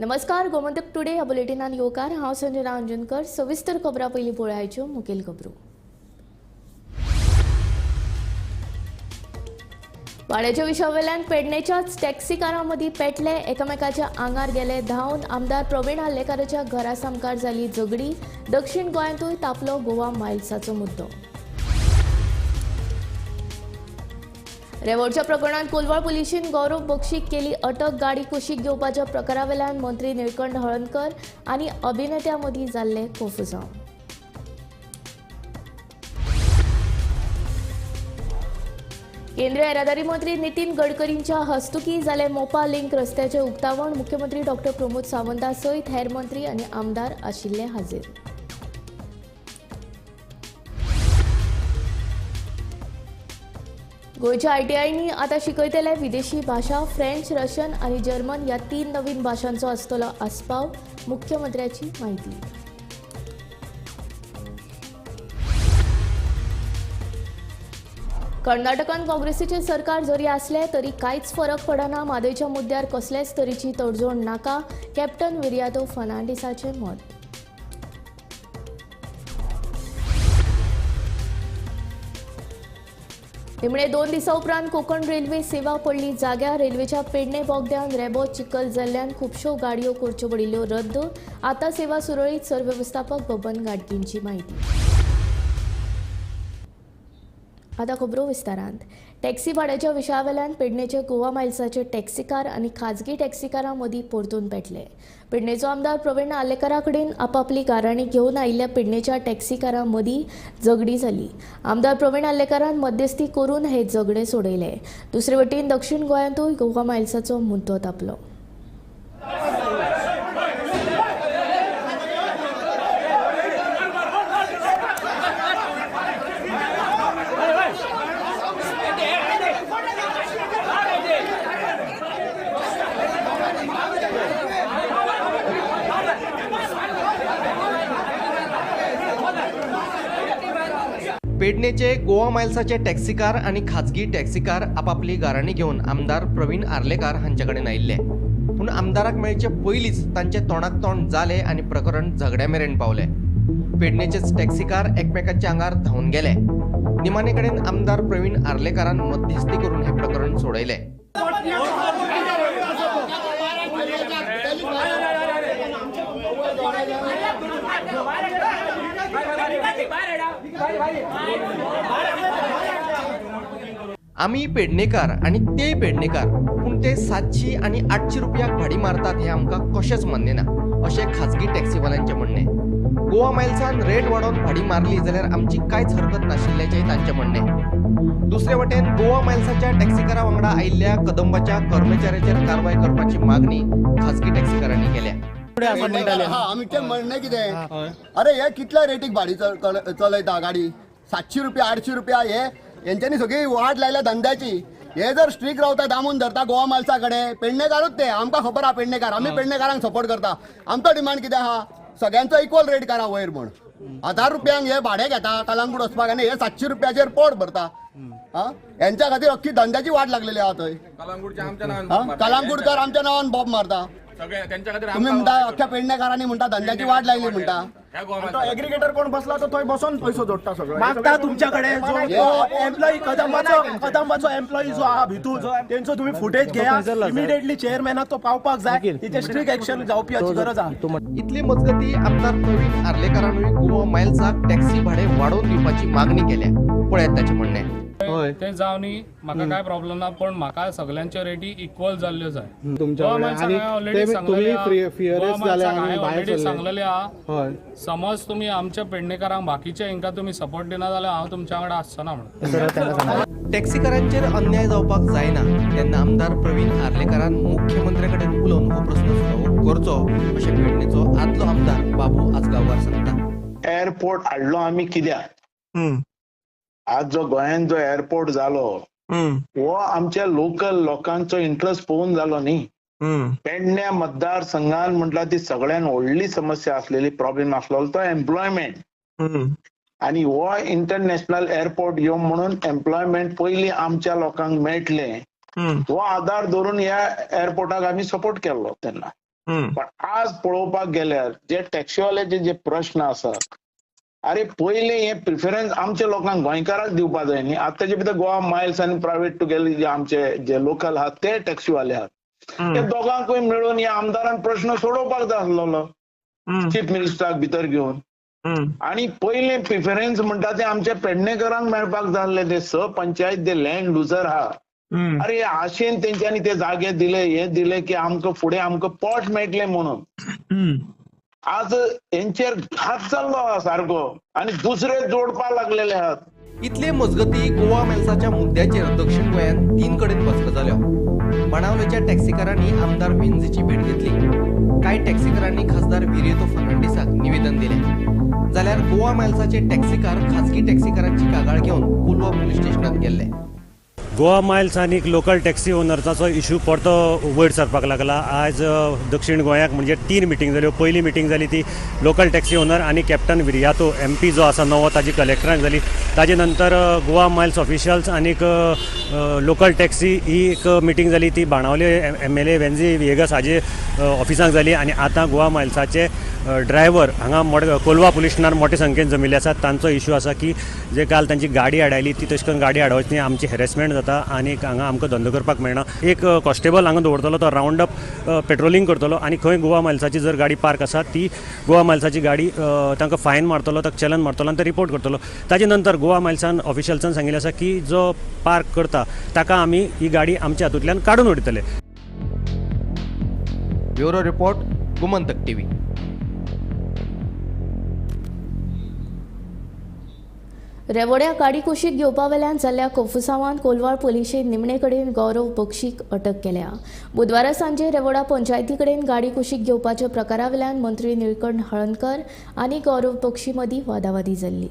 नमस्कार, गोमंतक टुडे ह्या बुलेटिनान येवकार. हांव संजना अंजनकर. सविस्तर खबरां पयलीं पळयाच्यो मुखेल खबरो. वाड्याच्या विशयावेल्यान पेडणेच्याच टॅक्सीकारां मदीं पेटले, एकामेकाच्या आंगार गेले धांवन. आमदार प्रवीण आर्लेकाराच्या घरा सामकार जाली झगडी. दक्षिण गोंयांतूय तापलो गोवा मायल्साचो मुद्दो. रेवोडच्या प्रकरणात कोलवाळ पुलिशेन गौरव बक्षीक केली अटक. गाडी कुशीक घेवपाच्या प्रकारावेल्यान मंत्री निळकंठ हळर्णकर आनी अभिनेत्यां मदीं जाल्लें कोफुसांव. केंद्रीय येरादारी मंत्री नितीन गडकरींच्या हस्तुकी जालें मोपा लिंक रस्त्याचें उक्तावण. मुख्यमंत्री डॉक्टर प्रमोद सावंता सयत हेर मंत्री आनी आमदार आशिल्ले हाजीर. गोंयच्या आयटीआयनी आतां शिकयतले विदेशी भाशा. फ्रेंच, रशियन आनी जर्मन ह्या 3 नवीन भाशांचो आसतलो आस्पाव. मुख्यमंत्र्याची म्हायती. कर्नाटकान काँग्रेसीचें सरकार जरी आसलें तरी कांयच फरक पडना. म्हादयच्या मुद्द्यार कसलेच तरेची तडजोड नाका, कॅप्टन विरियातो फर्नांडीसाचें मत. निमणे 2 दिसां उपरांत कोंकण रेल्वे सेवा पडली जाग्यार. रेल्वेच्या पेडणे बोगद्यान रेबो चिखल जाल्ल्यान खुबश्यो गाडयो करच्यो पडिल्ल्यो रद्द. आतां सेवा सुरळीत, सरवेवस्थापक बबन गाडगींची म्हायती. आतां खबरो विस्तारांत. टॅक्सी भाड्याच्या विशयावेल्यान पेडणेचे गोवा मायल्साचे टॅक्सीकार आनी खाजगी टॅक्सीकारां मदीं परतून पेटले. पेडणेचो आमदार प्रवीण आर्लेकारा कडेन आपापली गाराणी घेवन आयिल्ल्या पेडणेच्या टॅक्सीकारां मदीं झगडी जाली. आमदार प्रवीण आर्लेकारान मध्यस्थी करून हे झगडे सोडयले. दुसरे वटेन दक्षिण गोंयांतूय गोवा मायल्साचो मुद्दो तापलो. पेडणेचे गोवा मायल्साचे टॅक्सीकार आनी खाजगी टॅक्सीकार आपापली गाराणी घेवन आमदार प्रवीण आर्लेकार हांचे कडेन आयिल्ले. पूण आमदाराक मेळचे पयलींच तांचे तोंडाक तोंड जाले आनी प्रकरण झगड्या मेरेन पावले. पेडणेचेच टॅक्सीकार एकमेकांच्या आंगार धांवन गेले. निमाणे कडेन आमदार प्रवीण आर्लेकारान मध्यस्थी करून हें प्रकरण सोडयलें. आमी पेडणेकार आनी ते पेडणेकार, पूण ते 700 आनी 800 रुपयाक भाडी मारतात हें आमकां कशेंच मान्य ना, अशें खाजगी टॅक्सीवाल्यांचें म्हणणें. गोवा मायल्सान रेट वाडोवन भाडी मारली जाल्यार आमची कांयच हरकत नाशिल्ल्याचें तांचें म्हणणें. दुसरे वटेन गोवा मायल्साच्या टॅक्सीकारा वांगडा आयिल्ल्या कदंबाच्या कर्मचाऱ्याचेर कारवाय करपाची मागणी खाजगी टॅक्सीकारांनी केल्या. आमचें म्हणणें कितें, अरे हे कितल्या रेटीक भाडी चलयता गाडी, 700 रुपया 800 रुपया, हे हेंच्यांनी सगळी वाट लायल्या धंद्याची. हे जर स्ट्रीक रावता, दामून धरता गोवा मायल्सा कडेन, पेडणेकारूच ते, आमकां खबर आहा पेडणेकार, आमी पेडणेकारांक सपोर्ट करता. आमचो डिमांड कितें आहा, सगळ्यांचो इक्वल रेट करा वयर म्हण. 1000 रुपयांक हे भाडें घेता कलंगूट वचपाक आनी हे 700 रुपयाचेर पोट भरता. हेंच्या खातीर अख्खी धंद्याची वाट लागलेली आहा थंय. कलंगूटकर आमच्या नांवान बॉम्ब मारता. तुम्ही म्हणटा अख्ख्या पेडणेकारांनी म्हणटा धंद्याची वाट लागली म्हणटा. एग्रीगेटर कोण बसला तो थंय बसून पैसो जोडटा, सगळो मागता तुमच्याकडे. जो एम्प्लॉई कदंबाचो एम्प्लॉई जो आहा भितूर, तेंचो तुम्ही फुटेज घेया, इमिडिएटली चेअरमॅनाक तो पावपाक जाय, तिचे स्ट्रिक्ट एक्शन जावपी हाची गरज आहा. इतले मजगती आमदार प्रवीण आर्लेकारानूय गोवा मायल्साक टॅक्सी भाडें वाडोवन दिवपाची मागणी केल्या. पळयात ताचें म्हणणें. ते जावनी म्हाका काय प्रॉब्लेम ना, पण म्हाका सगळ्यांच्यो रेटी इक्वल जाल्ल्यो जाय. ऑलरेडी सांगलेले आहा, समज तुमी आमच्या पेडणेकारांक बाकीच्या हेंकां तुमी सपोर्ट दिना जाल्यार हांव तुमच्या वांगडा आसचो ना म्हणून. टॅक्सीकारांचेर अन्याय जावपाक जायना तेन्ना आमदार प्रवीण आर्लेकारान मुख्यमंत्र्या कडेन उलोवन हो प्रस्न सुटावो करचो अशें पेडणेचो आदलो आमदार बाबू आजगांवकार सांगता. एअरपोर्ट हाडलो आमी कित्याक? आज जो गोंयांत जो एअरपोर्ट जालो हो आमच्या लोकल लोकांचो इंट्रस्ट पळोवन जालो न्ही. पेडण्या मतदारसंघान म्हटल्यार ती सगळ्यान व्हडली समस्या आसलेली, प्रॉब्लेम आसलेलो तो एम्प्लॉयमेंट. आनी हो इंटरनॅशनल एअरपोर्ट येवन म्हणून एम्प्लॉयमेंट पयलीं आमच्या लोकांक मेळटलें हो आधार धरून ह्या एअरपोर्टाक आमी सपोर्ट केल्लो तेन्ना. पण आज पळोवपाक गेल्यार जे टॅक्सीवाल्याचे जे प्रश्न आसात, अरे पयले हे प्रिफरन्स आमच्या लोकांक गोंयकारांक दिवपा जाय न्ही. आतां ताचे भितर गोवा मायल्स आनी प्रायव्हेट टुगेदर जे आमचे जे लोकल आहात ते टॅक्सीवाले आहात, ते दोगांकूय मेळून ह्या आमदारान प्रश्न सोडोवपाक जाय आसलेलो चीफ मिनिस्टराक भितर घेवन. आणि पयले प्रिफरन्स म्हणटा ते आमच्या पेडणेकरांक मेळपाक जाय आसले. ते स पंचायत जे लँड लुजर आहा, अरे आशेन तेंच्यांनी ते जागे दिले, हे दिले की आमकां फुडें आमकां पोट मेळटलें म्हणून. आज हेंचेर घात जाल्लो आहा सारको आनी दुसरे जोडपाक लागलेले आहात. इतले मजगती गोवा मायल्साच्या मुद्द्याचेर दक्षिण गोंयांत 3 कडेन बसका जाल्यो. बाणावलेच्या टॅक्सीकारांनी आमदार वेंझीची भेट घेतली. कांय टॅक्सीकारांनी खासदार विरियातो फर्नांडीसाक निवेदन दिलें. जाल्यार गोवा मायल्साचे टॅक्सीकार खाजगी टॅक्सीकारांची कागाळ घेवन कोलवा पुलीस स्टेशनात गेल्ले. गोवा मायल्स आनी लोकल टॅक्सी ओनर्साचो इशू परतो वयर सरपाक लागला. आज दक्षिण गोंयाक म्हणजे 3 मिटींग जाल्यो. पयली मिटींग जाली ती लोकल टॅक्सी ओनर आनी कॅप्टन विरियातो एमपी जो आसा नवो ताजी कलेक्टराक जाली. ताजे नंतर गोवा मायल्स ऑफिशियल्स आनीक लोकल टॅक्सी ही एक मिटींग जाली ती बाणावले MLA Venzy Viegas हाजे ऑफिसाक जाली. आनी आतां गोवा मायल्साचे ड्रायव्हर हांगा कोलवा पुलीस स्टेशनार मोठे संख्येन जमिल्ले आसात. तांचो इशू आसा की जे काल तांची गाडी आडायली ती तशें करून गाडी आडावची न्ही, आमची हॅरेसमेंट जाता आनी हांगा आमकां धंदो करपाक मेळना. एक कॉन्स्टेबल हांगा दवरतलो, तो रावंड अप पेट्रोलिंग करतलो आनी खंय गोवा मायल्साची जर गाडी पार्क आसा ती गोवा मायल्साची गाडी तांकां फायन मारतलो, ताका चलन मारतलो आनी तो रिपोर्ट करतलो. ताजे नंतर गोवा मायल्सान ऑफिशियल्सान सांगिल्लें आसा की जो पार्क करता ताका आमी ही गाडी आमच्या हातूंतल्यान काडून उडयतले. Bureau report, Gomantak TV. रेवोड्या गाडी कुशीक घेवपा वेल्यान जाल्ल्या कोफुसांवान कोलवाळ पुलिशेन निमणे कडेन गौरव बक्षीक अटक केल्या. बुधवारा सांजे रेवोडा पंचायती कडेन गाडी कुशीक घेवपाच्या प्रकारा वेल्यान मंत्री निळकंठ हळर्णकर आनी गौरव बक्षी मदीं वादावादी जाल्ली.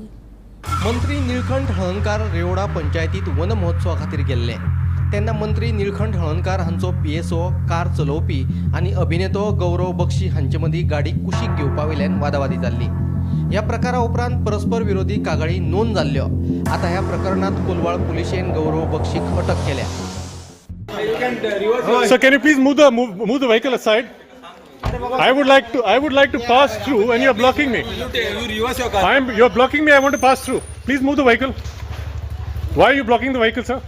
मंत्री निळकंठ हळर्णकार रेवोडा पंचायतीत वन महोत्सवा खातीर गेल्ले तेन्ना मंत्री निळकंठ हळर्णकार हांचो PSO car चलोवपी आनी अभिनेतो गौरव बक्षी हांचे मदीं गाडी कुशीक घेवपा वेल्यान वादावादी जाल्ली. ह्या प्रकारा उपरांत परस्पर विरोधी कागाळी नोंद जाल्ल्यो. आतां ह्या प्रकरणात कोलवाळ पुलिशेन गौरव बक्षीक अटक केल्या. Sir, can you please move the vehicle aside? I would like to pass through and you are blocking me. You reverse your car. You are blocking me. I want to pass through. Please move the vehicle. Why are you blocking the vehicle, sir?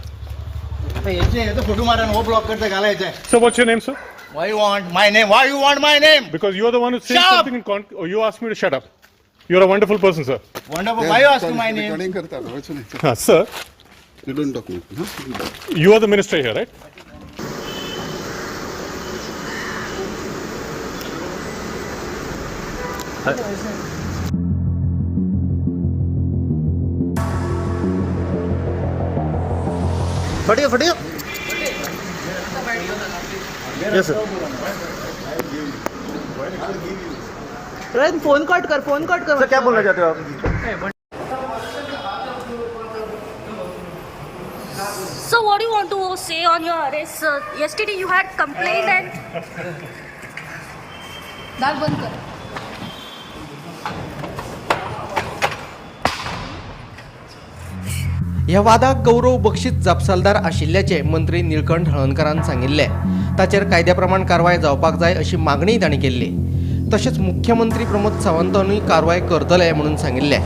Sir, what's your name, sir? Why you want my name? Why you want my name? Because you are the one who said something in oh, you asked me to shut up. You're a wonderful person, sir. Wonderful. Why you ask my name? Sir. You don't talk me. Huh? You are the minister here, right? Fatiyo. Yes, sir. Rohit, phone cut कर, phone cut कर. Sir, क्या बोलना चाहते हो आप? So what do you want to say on your arrest? Yesterday you had complained and दार बंद कर. ह्या वादाक गौरव बक्षीत जापसालदार आशिल्ल्याचें मंत्री निळकंठ हळर्णकारान सांगिल्लें. ताचेर कायद्या प्रमाण कारवाय जावपाक जाय अशी मागणीय तांणी केल्ली. तशेंच मुख्यमंत्री प्रमोद सावंतानूय कारवाय करतले म्हणून सांगिल्लें.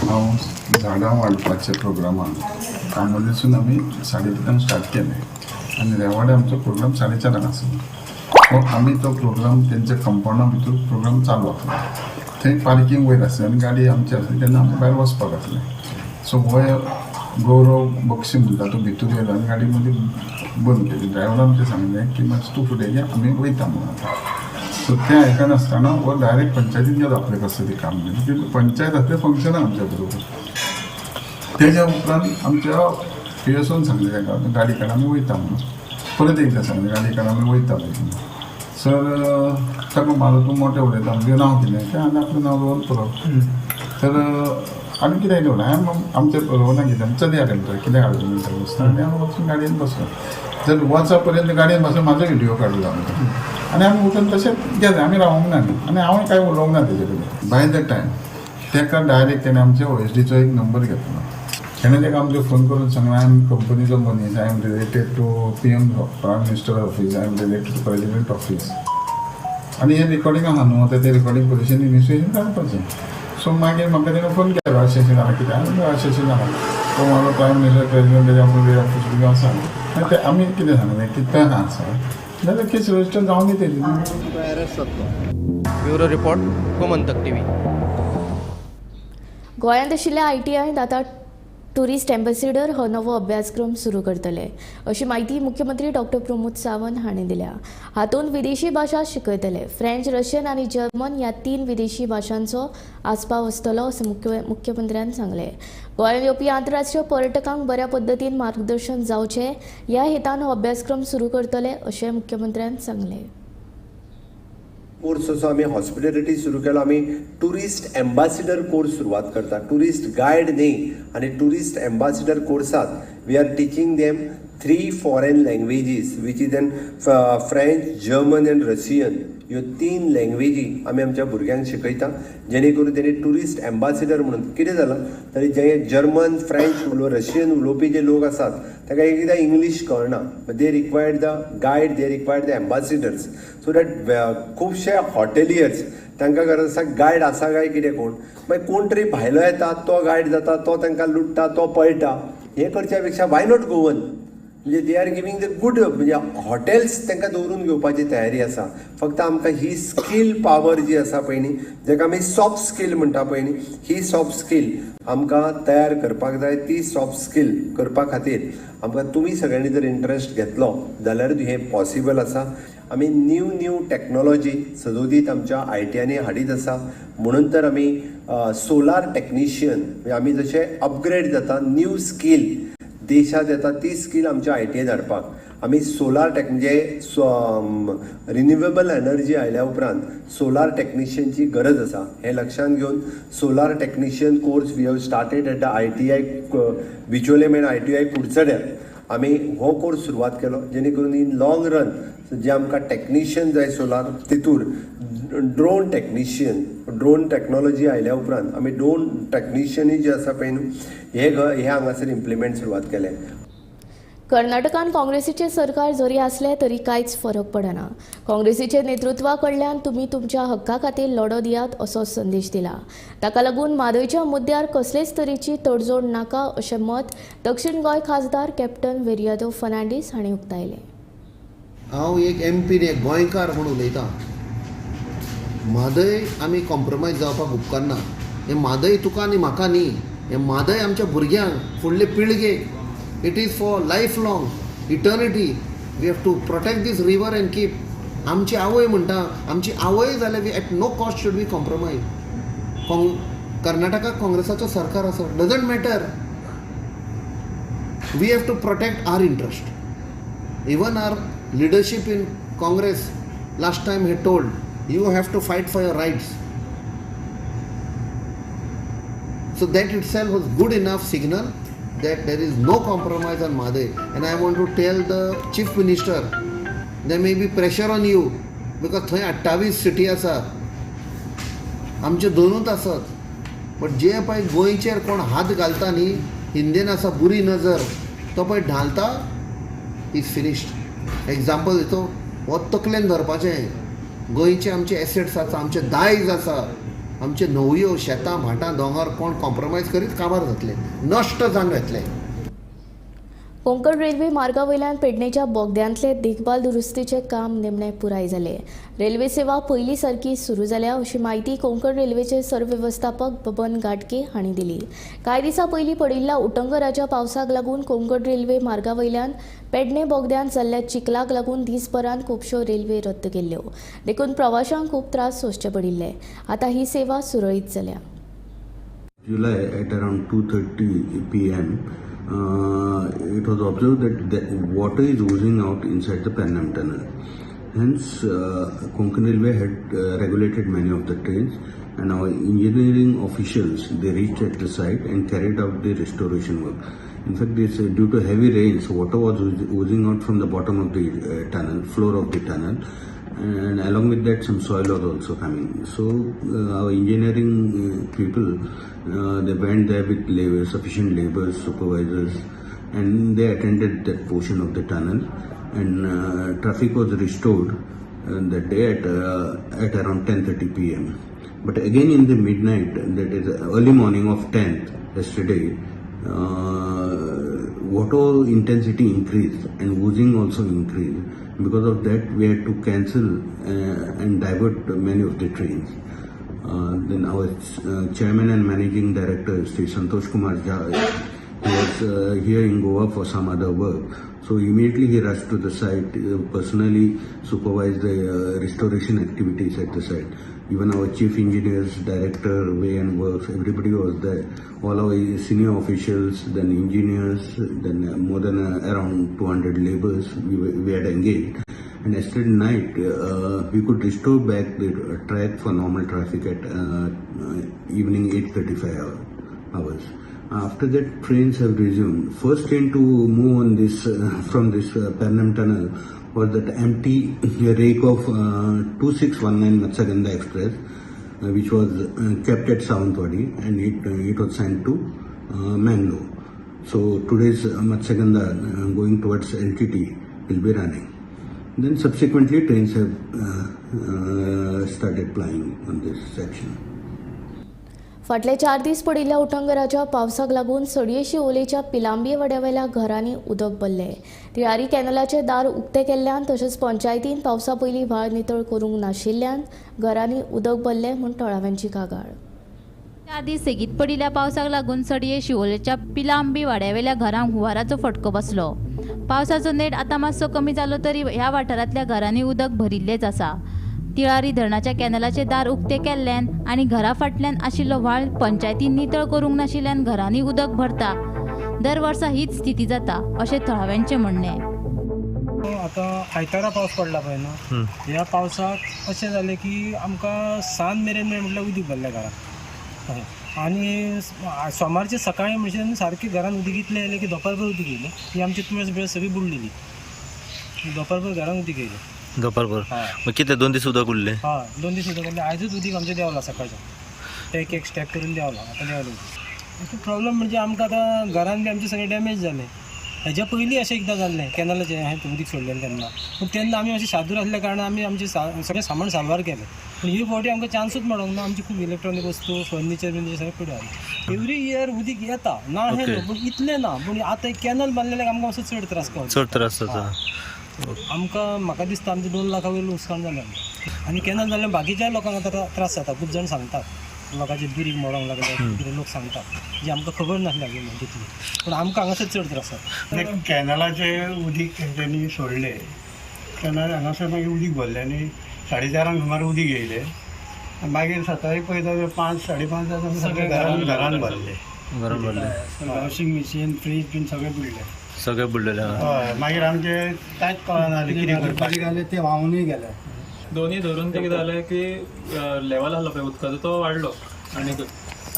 हांव झाडां वाडपाच्या प्रोग्रामाक कांबोलेसून आमी 3:30 स्टार्ट केलें आनी रेवाडे आमचो प्रोग्राम 4:30 आसलो. आमी तो प्रोग्राम तेंच्या कंपावंडा भितर प्रोग्राम चालू आसलो. थंय पार्कींग वयर आसली आनी गाडी आमची आसली तेन्ना आमी भायर वचपाक आसलें. सो हो गौरव बक्षी म्हणटा तो भितर येयलो आनी गाडी मदीं बंद केली. ड्रायव्हरान आमचें सांगलें की मातशें तूं फुडें घे, आमी वयता म्हणून. सो तें आयकनासतना हो डायरेक्ट पंचायतीन गेलो आपलें कसलें तें काम घेवन. पंचायत आसलें फंक्शनां आमच्या बरोबर. तेज्या उपरांत आमच्या PSOन सांगलें ताका गाडी काड आमी वयता म्हणून. परत एकदां सांगलें गाडी काड आमी वयता म्हणून. सर ताका मारलो तूं मोठें उलयता तुजें नांव कितें तें हांवें आपलें नांव दवरून पुरो. तर आनी कितें दवरलें हांवें आमच्या रोवना कितें आमी चलया रे म्हणटा कितें हाडूं म्हणटा बसता आनी आमी वचून गाडयेन बसलो. जर वचा पर्यंत गाडयेन बसून म्हाजो व्हिडियो काडलो आमकां आनी आमी उठून तशेंच गेले. आमी रावोंक ना आनी हांवूय कांय उलोवंक ना तेजे कडेन. बाय the time ताका डायरेक्ट तेणें आमच्या OSDचो एक नंबर घेतलो. तेणें ताका आमचो फोन करून सांगलें, I am कंपनीचो मनीस, I am related to PM prime minister office, I am related to president office. आनी हें रिकॉर्डिंग आहा न्हू, आतां तें रिकॉर्डिंग पुलिशेन इन्वेस्टिगेशन काडपाचें. सो मागीर म्हाका तेणें फोन केलो, अशें अशें जालां कितें अशें अशें जालां. तो म्हाका प्रायम मिनिस्टर प्रेसिडेंट तेज्या ऑफिस बी आसा. ते आमी कितें सांगलें की तें आहा सर जाल्यार केस रजिस्टर जावन दी तेजी. Bureau report, Gomantak TV. गोंयांत आशिल्ल्या आयटीआयंत आतां टुरिस्ट एम्बेसिडर हो नवो अभ्यासक्रम सुरू करतले अशी म्हायती मुख्यमंत्री डॉक्टर प्रमोद सावंत हांणी दिल्या. हातूंत विदेशी भाशा शिकयतले. फ्रेंच, रशियन आनी जर्मन ह्या 3 विदेशी भाशांचो आस्पाव आसतलो अशें मुख्यमंत्र्यान सांगलें. गोंयांत येवपी आंतरराष्ट्रीय पर्यटकांक बऱ्या पद्दतीन मार्गदर्शन जावचें ह्या हेतान हो अभ्यासक्रम सुरू करतले अशें मुख्यमंत्र्यान सांगलें. कोर्स असो आमी हॉस्पिटॅलिटी सुरू केलो. आमी टुरिस्ट एम्बासिडर कोर्स सुरवात करता, टुरिस्ट गायड न्ही. आनी टुरिस्ट एम्बासिडर कोर्सात we are teaching them 3 foreign languages which is an French, German and Russian. ह्यो 3 लँग्वेजी आमी आमच्या भुरग्यांक शिकयता, जेणे करून तेणी टुरिस्ट एम्बासिडर म्हणून कितें जालां तरी जे जर्मन, फ्रेंच रशियन उलोवपी जे लोक आसात ताका एकदां इंग्लीश कळना, they required the guide, they required the ambassadors. So that खुबशे हॉटेलियर्स तांकां गरज आसा गायड आसा काय कितें कोण, मागीर कोण तरी भायलो येता तो गायड जाता, तो तांकां लुट्टा, तो पळटा. हें करच्या पेक्षा why not Goan, म्हणजे they are giving the good, म्हणजे हॉटेल्स तांकां दवरून घेवपाची तयारी आसा. फक्त आमकां ही स्कील पावर जी आसा पळय न्ही, जाका आमी सॉफ्ट स्कील म्हणटा पळय न्ही, ही सॉफ्ट स्कील आमकां तयार करपाक जाय. ती सॉफ्ट स्कील करपा खातीर आमकां तुमी सगळ्यांनी जर इंट्रस्ट घेतलो जाल्यार हें पॉसिबल आसा. आमी न्यू न्यू टॅक्नोलॉजी सदोदीत आमच्या आयटीआनी हाडीत आसा, म्हणून तर आमी सोलार टॅक्निशियन, म्हणजे आमी जशे अपग्रेड जाता, न्यू स्कील देशांत येता ती स्कील आमच्या आयटीआय धाडपाक आमी सोलार टॅक म्हणजे रिन्युएबल एनर्जी आयल्या उपरांत सोलार टॅक्निशियनची गरज आसा हें लक्षांत घेवन solar technician course we have started at the ITI Bicholim and ITI कुडचड्यार आमी हो कोर्स सुरवात केलो, जेणे करून इन लॉंग रन जे आमकां टॅक्निशियन जाय सोलार तितूर ड्रोन टॅक्निशियन, ड्रोन टॅक्नोलॉजी आयल्या उपरांत आमी ड्रोन टॅक्निशियनूय जे आसा पळय न्हू हे हांगासर इम्प्लिमेंट सुरवात केले. कर्नाटकान काँग्रेसीचे सरकार जरी आसले तरी कांयच फरक पडना. काँग्रेसीचे नेतृत्वा कडल्यान तुमी तुमच्या हक्का खातीर लढो दियात असो संदेश दिला. ताका लागून म्हादयच्या मुद्द्यार कसलेच तरेची तडजोड नाका अशें मत दक्षिण गोंय खासदार कॅप्टन विरियातो फर्नांडीस हांणी उक्तायलें. हांव एक एमपी एक गोंयकार म्हूण उलयतां. म्हादय आमी कॉम्प्रोमायज जावपाक उपकारना. हें म्हादय तुका आनी म्हाका न्ही, हें म्हादय आमच्या भुरग्यांक, फुडले पिळगेक. It is for life long eternity. We have to protect this river and keep. आमची आवय म्हणटा, आमची आवय जाल्यार we at no cost should we compromise. कर्नाटकाक काँग्रेसाचो सरकार आसा, doesn't matter. We have to protect our interest. Even our leadership in Congress last time he told you have to fight for your rights. So that itself was good enough signal that there is no compromise on Mhadei. And I want to tell the Chief Minister, there may be pressure on you because थंय 28 city आसा, आमचे दोनूच आसत, but जे पळय गोंयचेर कोण हात घालता न्ही, हिंदीन आसा बुरी नजर, तो पळय ढालता is finished. Example दितो, हो तकलेन धरपाचें. गोंयचे आमचे एसेट्स आसा, आमचे दायज आसा, आमचे न्हंयो, शेतां, भाटां, दोंगर कोण कॉम्प्रोमायज करीत काबार जातले, नश्ट जावन वतले. कोंकण रेल्वे मार्गा वयल्यान पेडणेच्या बोगद्यांतले देखभाल दुरुस्तीचें काम निमणें पुराय जालें. रेल्वे सेवा पयलीं सारकी सुरू जाल्या अशी म्हायती कोंकण रेल्वेचे सरवेवस्थापक बबन घाटगे हांणी दिली. कांय दिसां पयलीं पडिल्ल्या उटंगराच्या पावसाक लागून कोंकण रेल्वे मार्गा वयल्यान पेडणे बोगद्यांत जाल्ल्या चिखलाक लागून दीसभरांत खुबश्यो रेल्वे रद्द केल्ल्यो, देखून प्रवाशांक खूब त्रास सोंसचे पडिल्ले. आतां ही सेवा सुरळीत जाल्या. July at around 2:30 p.m. It was observed that the water is oozing out inside the Pernem tunnel. Hence, Konkan Railway had regulated many of the trains, and our engineering officials, they reached at the site and carried out the restoration work. In fact, this due to heavy rains, water was oozing out from the bottom of the tunnel, floor of the tunnel, and along with that some soil was also coming. So our engineering people, they went there with labor, sufficient labor, supervisors, and they attended that portion of the tunnel, and traffic was restored that day at around 10:30 p.m. But again in the midnight, that is early morning of 10th yesterday, water intensity increased and oozing also increased. Because of that, we had to cancel and divert many of the trains. Then our chairman and managing director, Sri Santosh Kumar Jha, he was here in Goa for some other work. So immediately he rushed to the site, personally supervised the restoration activities at the site. Even our chief engineers, director, way and works, everybody was there. All our senior officials, then engineers, then more than around 200 laborers we had engaged. And yesterday night, we could restore back the track for normal traffic at evening 8:35 hours. After that, trains have resumed. First train to move on this from this Pernem tunnel was that empty rake of 2619 Matsyagandha Express, which was kept at Sawantwadi, and it was sent to Mangalore. So today's Matsyagandha going towards LTT will be running. Then subsequently trains have started plying on this section. फाटले 4 दीस पडिल्ल्या उटंगराच्या पावसाक लागून सडये शिवोलेच्या पिलांबी वाड्यावेल्या घरांनी उदक भरलें. तिळारी कॅनलाचें दार उक्तें केल्ल्यान तशेंच पंचायतीन पावसा पयलीं व्हाळ नितळ करूंक नाशिल्ल्यान घरांनी उदक भरलें म्हूण थळाव्यांची कागाळ. 4 दीस सेगीत पडिल्ल्या पावसाक लागून सडये शिवोलेच्या पिलांबी वाड्यावेल्या घरांक हुंवाराचो फटको बसलो. पावसाचो नेट आतां मातसो कमी जालो तरी ह्या वाठारांतल्या घरांनी उदक भरिल्लेंच आसा. तिळारी धरणाच्या कॅनलाचें दार उक्तें केल्ल्यान आनी घरा फाटल्यान आशिल्लो व्हाळ पंचायतीन नितळ करूंक नाशिल्ल्यान घरांनी उदक भरता. दर वर्सा हीच स्थिती जाता अशें थळाव्यांचें म्हणणें. आतां आयतारा पावस पडला पळय न्हू, ह्या पावसाक अशें जालें की आमकां सांज मेरेन म्हटल्यार उदीक भरलें घरांत. आनी सोमारचे सकाळी म्हणचे सारकें घरान उदीक इतलें येयलें की दोपारभर उदीक येयलें ही आमची तुळस बिळस सगळी बुडलेली. दोपारभर घरान उदीक येयलें. दोपारभर मग कितें 2 दीस उदक उरलें? हय, 2 दीस उदक उरलें. आयजूच उदीक आमचें देंवलां सकाळचें, एक एक स्टेप करून देंवलां, आतां देंवलें. प्रॉब्लम म्हणजे आमकां आतां घरान बी आमचें सगळें डॅमेज जालें. हेज्या पयलीं अशें एकदां जाल्लें कॅनलाचें हें उदीक सोडलेलें तेन्ना, पूण तेन्ना आमी अशें सादूर आसल्या कारणान आमी आमचें सगळें सामान साल्वार केलें. पूण ही फावटी आमकां चान्सूच मेळोंक ना. आमची खूब इलेक्ट्रॉनीक वस्तू, फर्निचर बिर्निचर सगळें पडून आसलें. एवरी इयर उदीक येता ना हें न्हू, पूण इतलें ना. पूण आतां कॅनल बांदलेल्याक आमकां मातसो चड त्रास जाता. चड त्रास जाता आमकां. म्हाका दिसता आमचें 2 लाखां वयर लुकसाण जालें आमचें. आनी कॅनल जाल्यार बाकीच्याय लोकांक आतां त्रास जाता. खूब जाण सांगतात लोकांचे दुरीग मोडोंक लागले कितें लोक सांगतात, जे आमकां खबर नासली अजून तितली, पूण आमकां हांगासर चड त्रास जाता. कॅनलाचें उदीक तेंच्यांनी सोडलें तेन्ना हांगासर मागीर उदीक भरलें आनी 4:30 सुमार उदीक येयलें. मागीर सकाळीं पळयता 5, 5:30 जाता सगळें घरान घरान भरलें. घरान भरलें, वॉशिंग मशीन, फ्रीज बीन सगळें बुडलें. सगळें बुडलेलें. हय, मागीर आमचें कांयच कळना कितें करपाचें. जालें तें व्हांवूनय गेलें. दोनी धरून ते कितें जालें की लेवल आसलो पळय उदकाचो तो वाडलो आनीकूय,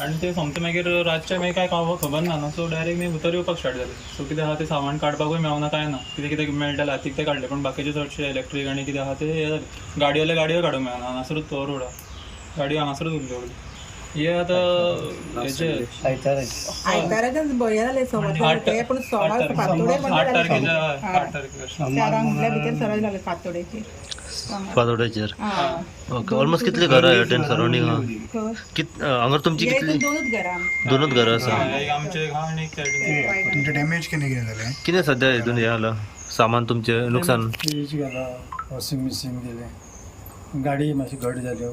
आनी ते सोमतें मागीर रातचें मागीर कांय खबर ना न्हू, सो डायरेक्ट मागीर भितर येवपाक स्टार्ट जालें. सो कितें आहा तें सामान काडपाकूय मेळना कांय ना, कितें कितें मेळटालें हातीक तें काडलें, पूण बाकीचें चडशें इलेक्ट्रीक आनी कितें आहा तें हें जालें. गाडयो जाल्यार गाडयो काडूंक मेळना, हांगासरूच तो रोड आहा, गाडयो हांगासरूच उरल्यो. हे आतां आयताराच्यान बरें जालें, सोमार पूण सोमार फांतोडेर 8 तारखेर 4 म्हटल्यार भितर सरळ जालें फांतोडेचेर. फातोड्याचेर ओके. ऑलमोस्ट कितली घरां ह्या सरावंडींग हांगा तुमची कितली? दोनूच घरां. दोनूच घरां आसा. तुमचें डॅमेज कितें कितें जालें? कितें सद्या हितून हें जालां सामान तुमचें नुकसान? फ्रीज गेलो, वॉशिंग मशीन गेलें, गाडी मातशी घट जाल्यो.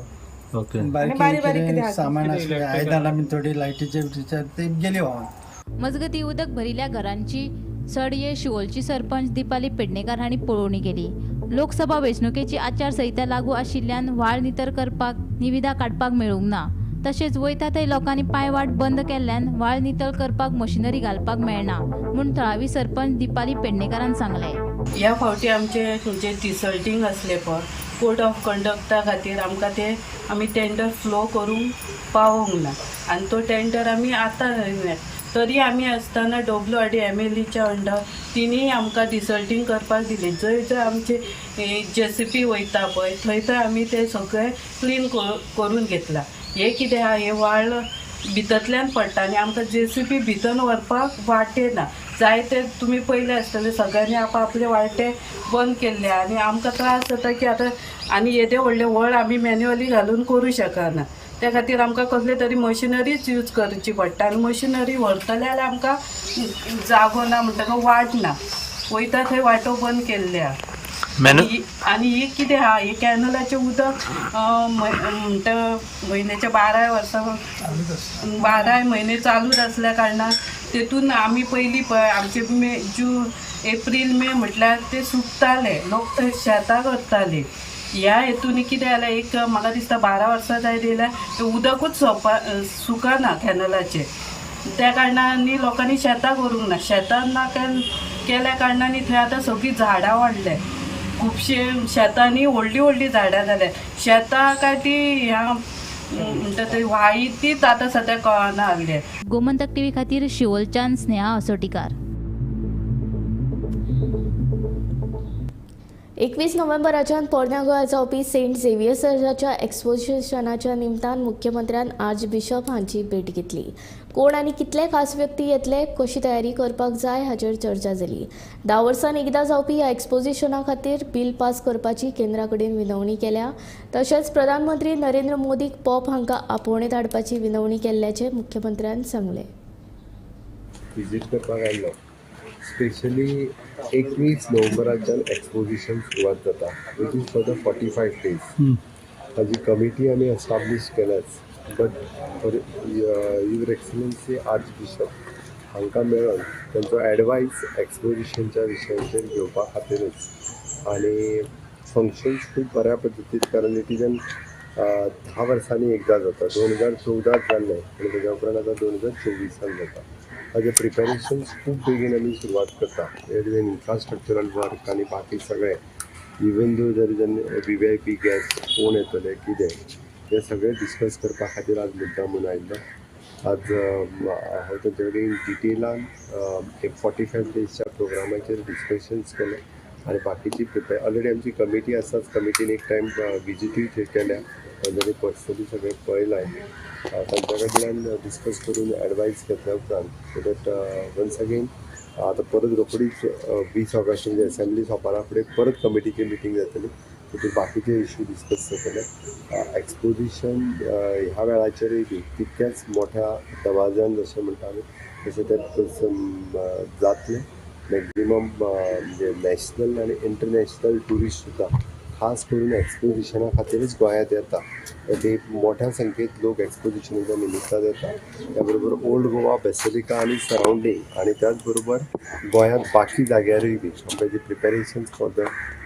ओके. बारीक सामान आसलें, आयदनां बीन थोडी लायटीचे ते गेली व्हांवन. मजगतीं उदक भरिल्ल्या घरांची सडये शिवोलची सरपंच दीपाली पेडणेकार हांणी पळोवणी केली. लोकसभा वेंचणुकेची आचारसंहिता लागू आशिल्ल्यान व्हाळ नितळ करपाक निविदा काडपाक मेळूंक ना. तशेंच वयता थंय लोकांनी पांयवाट बंद केल्ल्यान व्हाळ नितळ करपाक मशिनरी घालपाक मेळना म्हूण थळावी सरपंच दीपाली पेडणेकारान सांगलें. ह्या फावटी आमचे जे डिसल्टींग आसलें पळय कोड ऑफ कंडक्टा खातीर आमकां ते आमी टेंडर फ्लो करूंक पावोंक ना आनी तो टेंडर आमी आतां तरी आमी आसतना WRD MLAच्या अंडर तिणीय आमकां डिसल्टींग करपाक दिली. जंय जंय आमचे JCP वयता पळय थंय थंय आमी ते सगळें क्लीन करून घेतलां. हें कितें आहा, हें व्हाळ भितरल्यान पडटा आनी आमकां JCP भितर व्हरपाक वाटे ना. जायते तुमी पयले आसतले सगळ्यांनी आपआपले वाटे बंद केल्ले आनी आमकां त्रास जाता की आतां आनी येदे व्हडले व्हड आमी मॅन्युअली घालून करूं शकना. त्या खातीर आमकां कसले तरी मशिनरीच यूज करची पडटा आनी मशिनरी व्हरतले जाल्यार आमकां जागो ना म्हणटकच वाट ना, वयता थंय वाटो बंद केल्ले आहा. आनी ही कितें आहा, ही कॅनलाचें उदक म्हणटा म्हयन्याच्या 12 वर्सां 12 म्हयने चालूच आसल्या कारणान तेतून आमी पयलीं पळय आमचे मे जून एप्रील मे म्हटल्यार ते सुकताले, लोक थंय शेतां करताले. ह्या हेतून कितें जालें, एक म्हाका दिसता 12 वर्सां जायत येयल्या तें उदकूच सुकना कॅनलाचें. त्या कारणान लोकांनी शेतां करूंक ना, शेतां ना केल्या कारणान थंय आतां सगळीं झाडां वाडल्या, खुबशे शेतांनी व्हडलीं व्हडलीं झाडां जाल्या. शेतां काय ती ह्या म्हणटा ते व्हाळी तीच आतां सद्या कळना लागल्या. गोमंतक टीव्ही खातीर शिवोलच्यान स्नेहा असोटीकार. 21 नोव्हेंबराच्यान पोरण्या गोंयांत जावपी सेंट झेवियर चर्चाच्या एक्सपोजिशनाच्या निमतान मुख्यमंत्र्यान आर्च बिशप हांची भेट घेतली. कोण आनी कितले खास व्यक्ती येतले, कशी तयारी करपाक जाय हाचेर चर्चा जाली. 10 वर्सांन एकदां जावपी ह्या एक्सपोजिशना खातीर बील पास करपाची केंद्रा कडेन विनवणी केल्या. तशेंच प्रधानमंत्री नरेंद्र मोदीक पॉप हांकां आपोवणें धाडपाची विनवणी केल्ल्याचें मुख्यमंत्र्यान सांगलें. विजीट करपाक आयलो स्पेशली 21 नोव्हेंबराच्यान एक्सपोजिशन सुरवात जाता, which is for the 45 days. ताजी कमिटी आमी establish केल्याच, but for your excellency archbishop हांकां मेळोन तांचो एडवायस एक्सपोजिशनच्या विशयांचेर घेवपा खातीरूच. आनी फंक्शन्स खूब बऱ्या पद्दतीन, कारण it is an 10 वर्सांनी एकदां जाता. 2014 जाल्लें आनी तेज्या उपरांत आतां 2024 जाता. ताजें प्रिपेरेशन्स खूब बेगीन आमी सुरवात करता. There is an infrastructural work आनी बाकी सगळें, even though there is an VVIP guest कोण येतले कितें हें सगळें डिस्कस करपा खातीर आज मुद्दाम म्हूण आयिल्लो. आज हांव तांचे कडेन डिटेलान 45 डेजच्या प्रोग्रामाचेर डिस्कशन्स केलें आनी बाकीची प्रिपेर ऑलरेडी आमची कमिटी आसाच. कमिटीन एक टायम विजिटूय थंय केल्या, तांच्यांनी पर्सनली सगळें पळयलां. तांच्या कडल्यान डिस्कस करून एडवायस घेतल्या उपरांत सो that once again आतां परत रोखडीच 20 ऑगस्ट म्हणजे असेंब्ली सोंपना फुडें परत कमिटीची मिटींग जातली, तितून बाकीचे इश्यू डिस्कस जातले. एक्सपोजिशन ह्या वेळाचेरूय बी तितक्याच मोठ्या दबाज्यान जशें म्हणटा आमी तशें तें जातलें. मॅक्झिमम म्हणजे नॅशनल आनी इंटरनॅशनल ट्युरिस्ट सुद्दां खास करून एक्सपोजिशना खातीरच गोंयांत येता. ते मोठ्या संख्येत लोक एक्सपोजिशनाच्या निमित्तान येता. त्या बरोबर ओल्ड गोवा बेसिलिका आनी सरावंडींग आनी त्याच बरोबर गोंयांत बाकी जाग्यारूय बी आमकां प्रिपेरेशन्स फॉर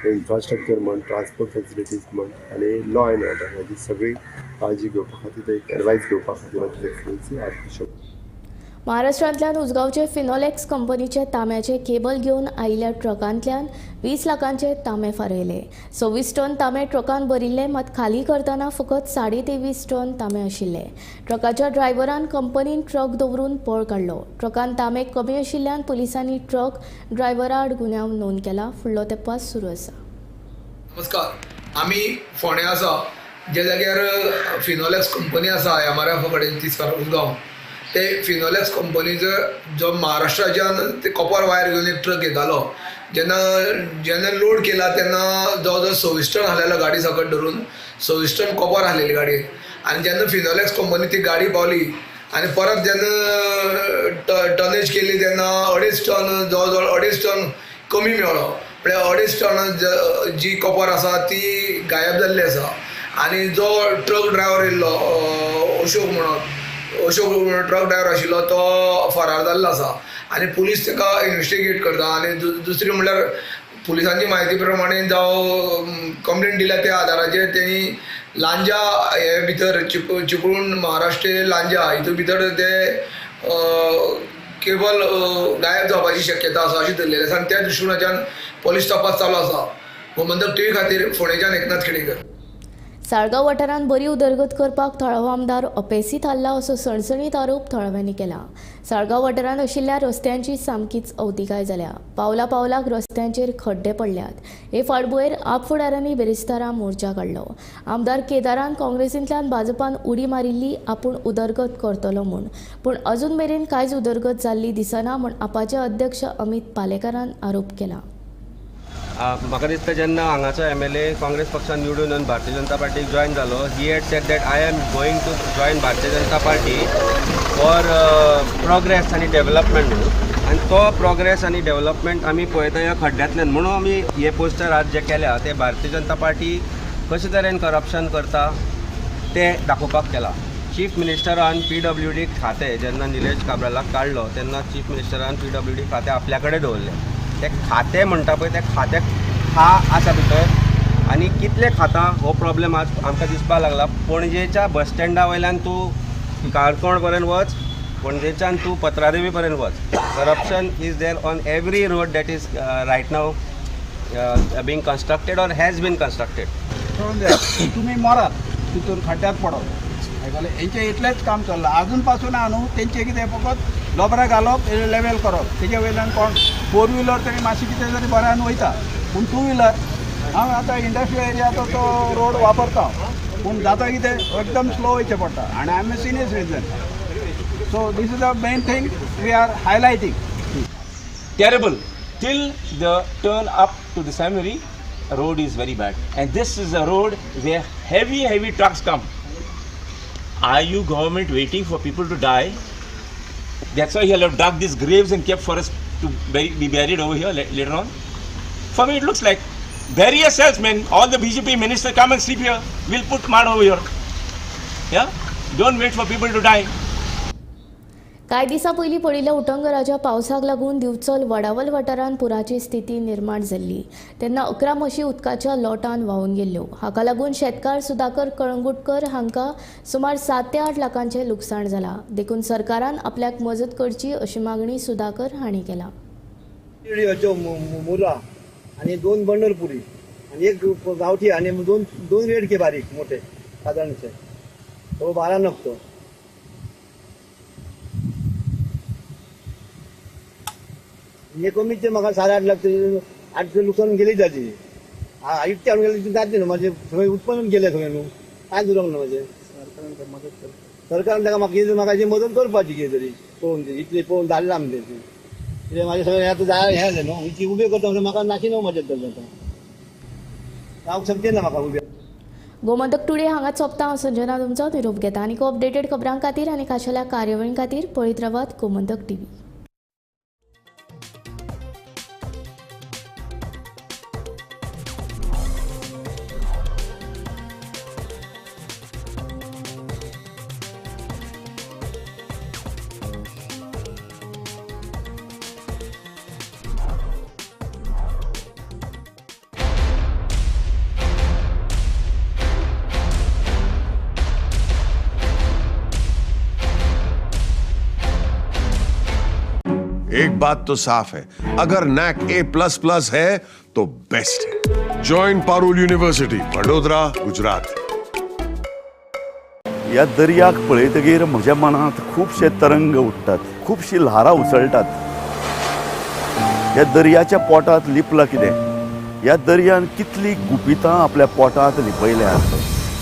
the infrastructure म्हण, ट्रान्सपोर्ट फेसिलिटीज म्हण आनी लॉ एंड ऑर्डर हाजी सगळी काळजी घेवपा खातीर एक एडवायस घेवपा खातीर एक्सलन्सी आर्चबिशप. महाराष्ट्रांतल्यान उसगांवचे फिनोलेक्स कंपनीचे तांब्याचे केबल घेवन आयिल्ल्या ट्रकांतल्यान 20 लाखांचे तांबे फारयले. 26 टन तांबे ट्रकान भरिल्ले, मात खाली करतना फकत 23.5 टन तांबे आशिल्ले. ट्रकाच्या ड्रायव्हरान कंपनीन ट्रक दवरून पळ काडलो. ट्रकान तांबे कमी आशिल्ल्यान पुलिसांनी ट्रक ड्रायव्हरा आड गुन्यांव नोंद केला. फुडलो तपास सुरू आसा. नमस्कार, आमी फोंड्या आसा, ज्या जाग्यार फिनोलेक्स कंपनी आसा MRF कडेन ती उसगांव. ते फिनोलेक्स कंपनीचो जो महाराष्ट्राच्यान ते कॉपर वायर घेवन एक ट्रक येतालो, जेन्ना जेन्ना लोड केला तेन्ना जवळ जवळ 26 टन हाडलेलो गाडी सकट धरून 26 टन कॉपर हाडलेली गाडी. आनी जेन्ना फिनोलेक्स कंपनी ती गाडी पावली आनी परत जेन्ना टनेज केली तेन्ना 2.5 टन, जवळ जवळ 2.5 टन कमी मेळ्ळो. म्हळ्यार 2.5 टन जी कॉपर आसा ती गायब जाल्ली आसा. आनी जो ट्रक ड्रायव्हर येयल्लो अशोक म्हणून, अशोक ट्रक ड्रायव्हर आशिल्लो तो फरार जाल्लो आसा आनी पुलीस ताका इन्वेस्टिगेट करता. आनी दुसरी म्हणल्यार पुलिसांची म्हायती प्रमाणे जावं कंप्लेन दिल्या त्या आदाराचेर तेणी लांजा हे भितर चिपळूण महाराष्ट्र लांजा हितून भितर ते केबल गायब जावपाची शक्यता आसा अशी धरलेली आसा आनी त्या दृश्टीकोनाच्यान पोलीस तपास चालू आसा. गोमंतक टीव्ही खातीर फोंडेच्यान एकनाथ खेडेकर. साळगांव वाठारांत बरी उदरगत करपाक थळावो आमदार अपेसी थारला असो सणसणीत आरोप थळाव्यांनी केला. साळगांव वाठारांत आशिल्ल्या रस्त्यांची सामकीच अवतिकाय जाल्या. पावला पावलाक रस्त्यांचेर खड्डे पडल्यात. हे फाटभुंयेर आप फुडाऱ्यांनी बिरेस्तारा मोर्चा काडलो. आमदार केदारान काँग्रेसींतल्यान भाजपान उडी मारिल्ली आपूण उदरगत करतलो म्हूण, पूण अजून मेरेन कांयच उदरगत जाल्ली दिसना म्हूण आपाचे अध्यक्ष अमित पालेकारान आरोप केला. म्हाका दिसता जेन्ना हांगाचो MLA Congress पक्षान निवडून येवन भारतीय जनता पार्टीक जॉयन जालो, he had said that I am going to join Bharatiya Janata Party for progress आनी डेव्हलपमेंट म्हणून. आनी तो प्रोग्रेस आनी डेव्हलपमेंट आमी पळयता ह्या खड्ड्यांतल्यान. म्हणून आमी हे पोस्टर आज जे केल्या ते भारतीय जनता पार्टी कशे तरेन करप्शन करता ते दाखोवपाक केला. चीफ मिनिस्टरान PWD खातें जेन्ना निलेश काब्रालाक काडलो तेन्ना चीफ मिनिस्टरान PWD खातें आपल्या कडेन दवरलें. ते खातें म्हणटा पळय ते खातें खा आसा भितर आनी कितले खाता हो प्रॉब्लेम आज आमकां दिसपाक लागला. पणजेच्या बस स्टँडा वयल्यान तूं काणकोण पर्यंत वच, पणजेच्यान तूं पत्रादेवी पर्यंत वच, corruption is there on every road that is right now being constructed or has been constructed. तुमी मरात तितून खड्ड्यात पडत आयकलें. हेंचें इतलेंच काम चल्लां आजून पासून आहा न्हू. तेंचें कितें फकत लोबरां घालप, लेवल करप, तेजे वयल्यान कोण फोर व्हिलर तरी मातशें कितें तरी बऱ्यान वयता, पूण टू व्हिलर हांव आतां इंडस्ट्रियल एरियाचो तो रोड वापरता, पूण जाता कितें एकदम स्लो वयचें पडटा आनी I am a senior citizen. So this is the main thing we are highlighting. Terrible till the turn up to the seminary road is very bad, and this is a road where heavy trucks come. Are you government waiting for people to die? That's why you have dug these graves and kept for us to be buried over here later on. For me it looks like bury yourselves, men. All the BJP ministers come and sleep here. We'll put mud over here. Yeah? Don't wait for people to die. कांय दिसां पयलीं पडिल्ल्या उटंगराच्या पावसाक लागून दिवचल वडावल वाठारांत पुराची स्थिती निर्माण जाल्ली तेन्ना 11 म्हशी उदकाच्या लोटान व्हांवून गेल्ल्यो. हाका लागून शेतकार सुधाकर कळंगुटकर हांकां सुमार 7 ते 8 लाखांचें लुकसाण जालां. देखून सरकारान आपल्याक मजत करची अशी मागणी सुधाकर हांणी केला. मुरा आनी 2 बंडल पुरी आनी एक गांवठी आनी दोन रेडके बारीक मोठे सादारणशे तो 12 नग. हे कमीच ते म्हाका 8.5 लाख तरी 8 लुकसाण गेली जाती. इतके हाडून गेले जातले न्हू, म्हाजें सगळें उत्पन्न गेलें सगळें न्हू, कांयच उरूंक ना म्हाजें. सरकारान ताका म्हाका कितें म्हाका मदत करपाची कितें तरी पळोवन इतलें पळोवन धाडलां आमी तें कितें म्हाजें सगळें आतां जाय हें जालें न्हू, इतली उबें करता म्हाका नाशी न्हू म्हजें जाता रावंक शकते ना म्हाका उबें. गोमंतक टुडे हांगाच सोंपता. हांव संजना तुमचो निरोप घेता. आनी अपडेटेड खबरां खातीर आनी खाशेल्या कार्यावळीं खातीर पळयत रावात गोमंतक टीव्ही. एक बात तो साफ है, अगर नैक A++ है तो बेस्ट है। Join Parul university, Vadodara, Gujarat. ह्या दर्याक पळयतगीर म्हज्या मनांत खुबशे तरंग उठ्ठात, खुबशी ल्हारां उसळटात। ह्या दर्याच्या पोटांत लिपलां कितें? ह्या दर्यान कितली गुपितां आपल्या पोटांत लिपयल्यात।